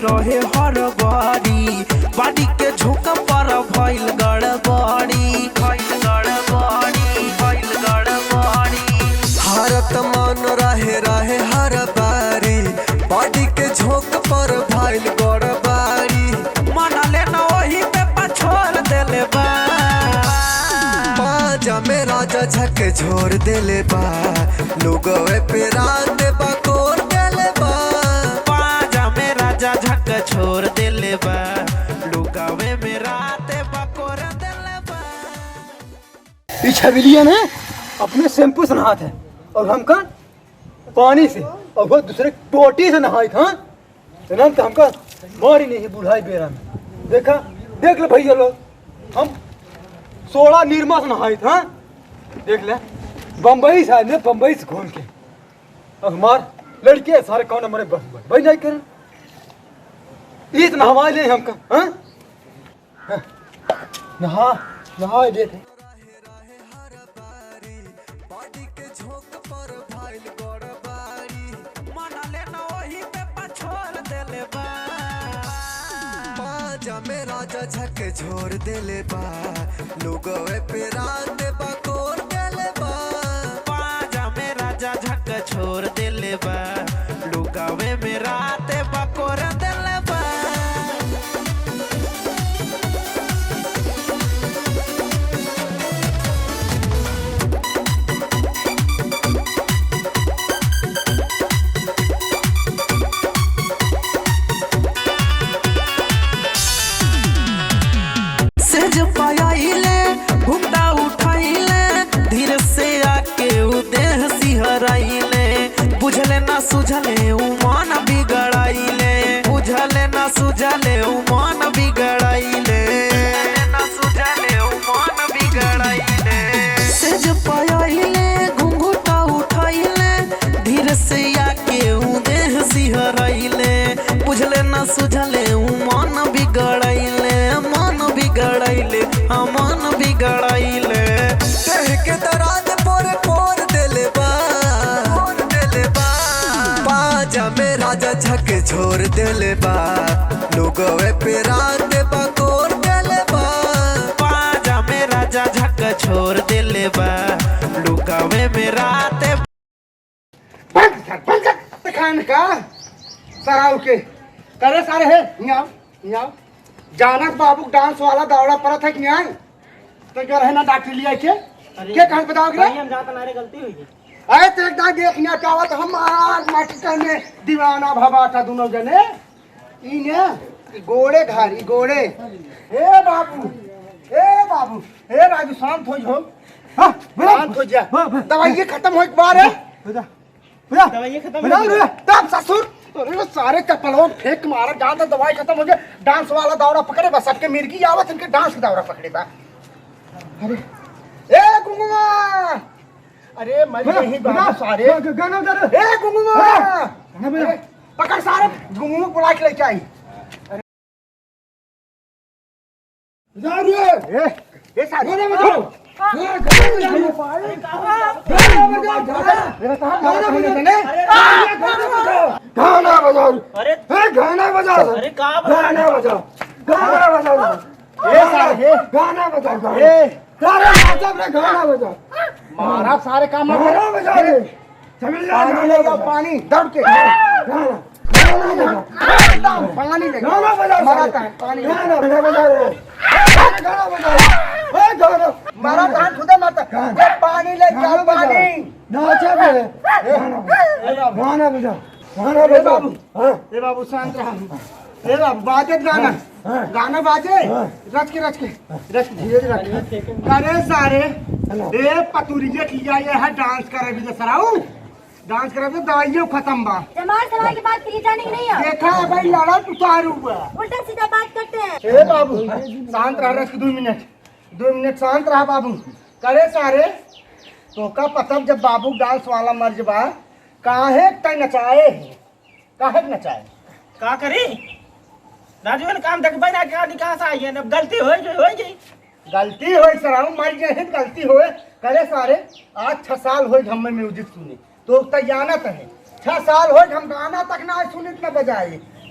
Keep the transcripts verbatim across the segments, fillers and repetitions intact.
रहे हर बारी, body के झोंक पर भइल गड़बड़ी, भइल गड़बड़ी, भइल गड़बड़ी। हरत मन रहे, रहे हर बारी, body के झोंक पर भइल गड़बड़ी। मन ले न ओही पे पछोर देले बा। पाँजा में राजा झकझोर देले बा, लुगवे पे रात बकोर देले बा। पाँजा में राजा झकझोर देले बा, लुगवे में रात बकोर देले बा। ई छबिलिया ने अपने shampoo से नहात है और हमका पानी से, और वो दूसरे टोटी से नहाइत, हाँ? इन्हन तो हमका मारी नहीं बुढ़ाई बेरा में। देखा, देख ले भैया लोग, हम सोडा निरमा से नहाइत, हाँ? देख ले, बम्बई से आए ने, बम्बई से घूम के। अब हमार लड़के सारे कौन मरे बस, बस, भाई नहीं करें। ईत नहवाए ले हमका, हाँ? नहा, नहा देख। पाँजा में राजा झकझोर देले बा, लुगवे पे रात बकोर देले बा। पाँजा में राजा झकझोर देले बा, लुगवे में रात बकोर देले बा। सेज पायले, घुंघटा उठाइले, धीरे से आके उ देह सिहराइले। बुझले ना सुझले उ मन बिगड़ाइले, बुझले ना सुझले उ मन बिगड़ाइले, ना सुझले उ मन बिगड़ाइले। सेज पायले, घुंघटा उठाइले, धीरे से आके उ देह सिहराइले। बुझले ना सुझले उ मन बिगड़ाइले, मन बिगड़ाइले, हाँ, मन बिगड़ाइले। देह के दराज पोर पोर देले बा, पोर देले बा। पाँजा में राजा झकझोर देले बा, लुगवे पे रात बकोर देले बा। पाँजा में राजा झकझोर देले बा, लुगवे में रात। बंद कर, बंद कर, तखान का सराव के। करे सारे है, हियाँ आओ, हियाँ आओ। जानत बाबू dance वाला दौड़ा परत है कि नहीं? तो जो रहे ना डॉक्टर लिया के, अरे, के कहाँ बताओ के? भाई, हम जात हमारे गलती हुई है। अरे, तो एक दाग देख, हियाँ क्या आवत, हम आज माटी कहने दीवाना भवा था दोनों जने। ई ने, ई गोड़े घर, ई गोड़े। ए बाबू, ए बाबू, ए राजू, शांत हो जाओ। हाँ, बोलो। शांत हो जा। हाँ, हाँ। दवाई ये खत्म हो एक बार है। हो जा, हो जा। दवाई ये खत्म हो जा। तब ससुर, अरे वो सारे चप्पलों फेंक मारा, जान तो दवाई खत्म हो गया। Dance वाला दौरा पकड़े बा, सबके मिर्गी आवत, इनके dance के दौरा पकड़े बा। अरे, ए गुंगुआ, अरे, मर गए ही बाबू सारे। गा-, गा-, गाना बजा रे। ए, गुंगुआ! हाँ, गाना बजा। अरे, पकड़ सारे, गुंगुआ बुला के लेके आई। बजा रे। ए, ए, सारे। गाना बजाओ। हाँ, गाना बजाओ। गाना बजाओ, गाना। गाना बजाओ। गाना बजाओ। अरे। ए, गाना बजाओ। अरे, का बजा-, गाना बजाओ। गाना बजाओ। ए, सारे, ए। गाना बजाओ, गाना। ए। सारे नाचब रे, गाना बजा। मारा सारे काम गाना बजा रे। चमेलिया पानी गाना ले जाओ, बजा। पानी, दौड़ के। गाना, गाना बजा। पानी ले। गाना बजा, मारा सारे। कहाँ है? पानी ले। गाना, गाना बजा रे। गाना बजा। ए, गाना। मारा कहाँ खुदा माता? गाना। ये पानी ले जाओ, गाना बजा। पानी। नाचब रे। गाना बजा। गाना बजा। गाना ए बजा। बाबू। हाँ। ए बाबू, शांत रहा। ए बाबू, बाजत गाना। हाँ, हाँ। गाना बाजे। हाँ। रच के, रच के, रच के, धीरे धीरे रच के। करे सारे, हेलो। ए पतुरिया किया ये है dance करे भी तो सराऊ। Dance करे तो दवाइयों खत्म बा। जमाल सराय के बाद फिर जाने की नहीं है। देखा है भाई, लड़त उतारू हुआ। उल्टा सीधा बात करते हैं। ए बाबू, शांत रहा, रच के दो मिनट। दो मिनट शांत रहा बाबू। करे सारे, तोका पता जब बाबू dance वाला मर्ज बा, काहे तय नचाए है? काहे के नचाए? का करी? राजू, एन काम देखबे ना, का निकास आई है? अब गलती होई गई, होई गई। गलती होई सराऊ, मर गए हैं, गलती होए। करे सारे, आज छह साल होई हम music सुने, तो तय जानत है। छह साल होई हम गाना तक ना सुनित ना बजाए।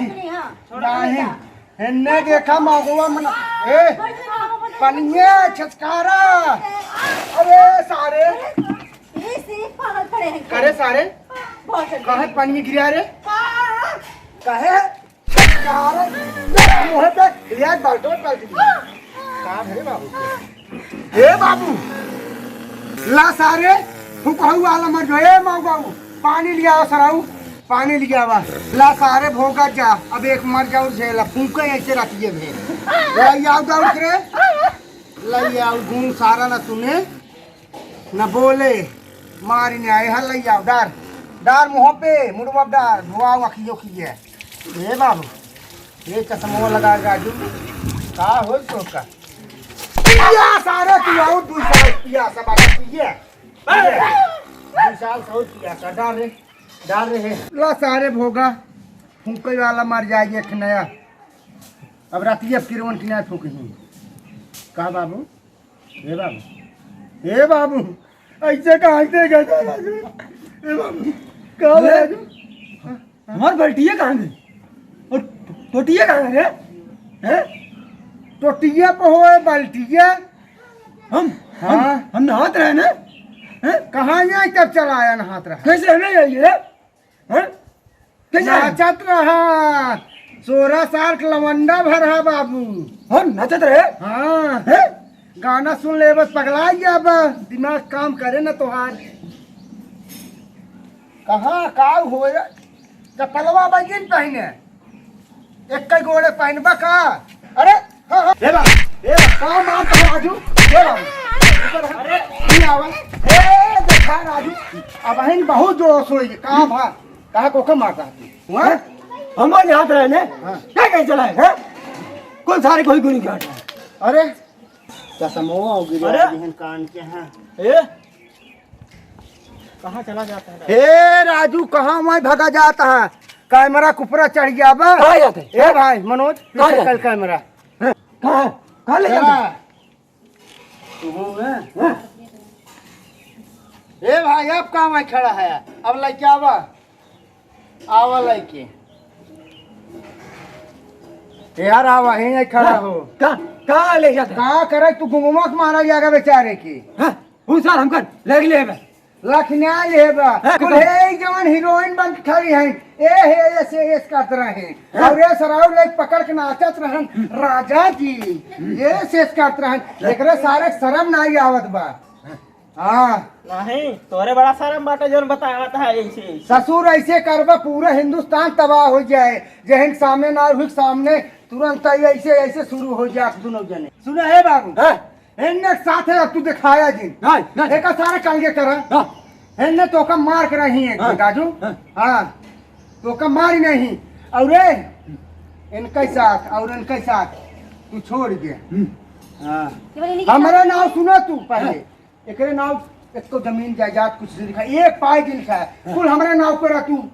नहीं, नहीं। छोड़ दे नहीं। बेटा। हेन्ने देखा मगवा मन, ए, बैठ जा, बैठ जा। पनिया छचकारा। अरे सारे। ए, से पागल खड़े हैं। करे सारे। बहुत है। कहे पनिया गिरा रे? हाँ। कहे? सारे, मुँह पे गिरा बाल्टी, बाल्टी। का भे बाबू? ए बाबू, ला सारे, फुकहू वाला मर जो, ए मऊ बाबू, पानी लियावा सराऊ, पानी लियावा। ला सारे भोगा जा, अब एक मर जाऊ झेला, फूके ऐसे रखिए भे। ला याव दौड़ रे, ला याव घूम सारा ना सुने, ना बोले, मारी ने आए हल ला याव, डार, डार मुँह पे, मुड़वा डार, धुआव अखियो खिए। ए बाबू, ए चश्मा लगा राजू, का होल तोहका? पिया सारे तू आऊ दुई साल पिया सब आके पिए। पिए। दुई साल से और पिया सा डाल रे, डाल रे हे। ला सारे भोगा, फूंके वाला मर जाए एक नया। अब राती अब किरवन की ना फूंकही। का बाबू? ए बाबू, ए बाबू, ऐसे कहाँ से गया राजू? ए बाबू, का अरे, राजू? हमार बाल्टिया कहाँ गई? और टोटिया कहाँ है रे? हैं? टोटिया पे होए बाल्टिया। हम, हम, हाँ। हम नहात रहे ना? हैं? कहाँ यहाँ तब चला आया नहात रहा? कैसे हमें जाइए रे? हैं? कैसे? नाचत रहा, सोरह साल के लवंडा भर हा बाबू। हम नाचत रहे? हाँ। हैं? गाना सुन ले बस पगला गया बा, दिमाग काम करे ना तोहार। कहाँ का होए? चपलवा बगिन पहिने, एक गोड़े पहिनबा का? अरे, हाँ, हाँ। ए बाबू, ए बाबू, का मारत है राजू? ए बाबू, अरे। नहीं आवा। ए, देखा राजू, अबहिन बहुत जोर से होई, का भा? कहा को का मारता है तू? हाँ? हम लोग यहाँ पे रहने? हाँ। क्या कहीं चला है, हाँ? कौन सारे कोई गुनी काट रहा है? अरे, चश्मवा हो गिरा अरे। है, जहन कान के, हाँ। ए? कहाँ चला जाता है? ए राजू, कहाँ वहीं भगा जाता है? कैमरा कुपरा चढ़ गया बा। कहाँ जाते हैं? ए भाई मनोज, कहाँ पीछे जाते कर हैं? कैमरा। हैं? कहाँ? कहाँ ले जाते हैं? चला। तू हो में? हैं? ए भाई, अब कहाँ वहीं खड़ा है? अब लेके आवा। आवा लेके। यार, आवा, यहीं खड़ा हो। कहाँ? कहाँ ले जाते हैं? का करे तू? गुमवा के मारा जाएगा बेचारे की। हैं? हूँ सर, हमका लग ले बे। लखना लेबा। हाँ, कुल हाँ। हे जवन हीरोइन बन के खड़ी हैं, ए हे, ए से, ए से करत रहे। हाँ। और ए सराउ ले पकड़ के नाचत रहन, राजा जी, ए से, ए से करत रहन। एकरे सारे शर्म नाहीं आवत बा। हाँ। नहीं, तोरे बड़ा शर्म बाटे जौन बतावत है ऐसे, ऐसे। ससुर ऐसे करबा, पूरा हिंदुस्तान तबाह हो जाए। जहन सामने ना हुई, सामने तुरंत ही ऐसे, ऐसे शुरू हो जाए दोनों जने। सुना है बाबू? हाँ। इनने साथ है, अब तू दिखाया जिन। नहीं, नहीं। एका सारे कलगे करा। हाँ। इनने तो का मार के रही है, हाँ। राजू। हाँ। हाँ। तो का मारी नहीं। और रे, इनके साथ, और इनके साथ तू छोड़ दे। हम्म। हाँ। ये वाली नहीं हमारा खाना नाम सुना तू पहले। हाँ। एकरे नाम एक तो जमीन जायदाद कुछ नहीं लिखा, एक पाई नहीं लिखा है। हाँ। कुल हमारे नाम पे रह तू।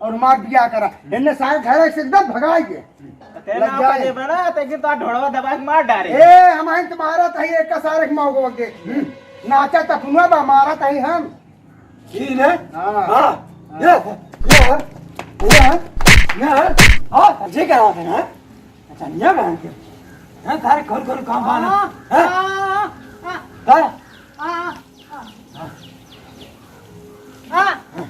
और मार दिया करा। इनने सारे घर से एकदम भगाई दे। तेरे लग नाम जाए। पे देबे ना, तो एक दिन तो ढोड़वा दबा के मार डारे। ए, हम हैं तुम्हारा तही एक का सारे के मौको दे। हम्म। नाचा तफुना बा, मारा तही हम। ई ने? हाँ। हाँ। हाँ। ये, ये, ये, ये, हाँ, ठीक है, हाँ। अच्छा, नहीं है बहन के। हाँ, सारे कौन, कौन काम बा ना? हाँ? हाँ, हाँ, हाँ। हाँ? हाँ, हाँ, हाँ। हाँ।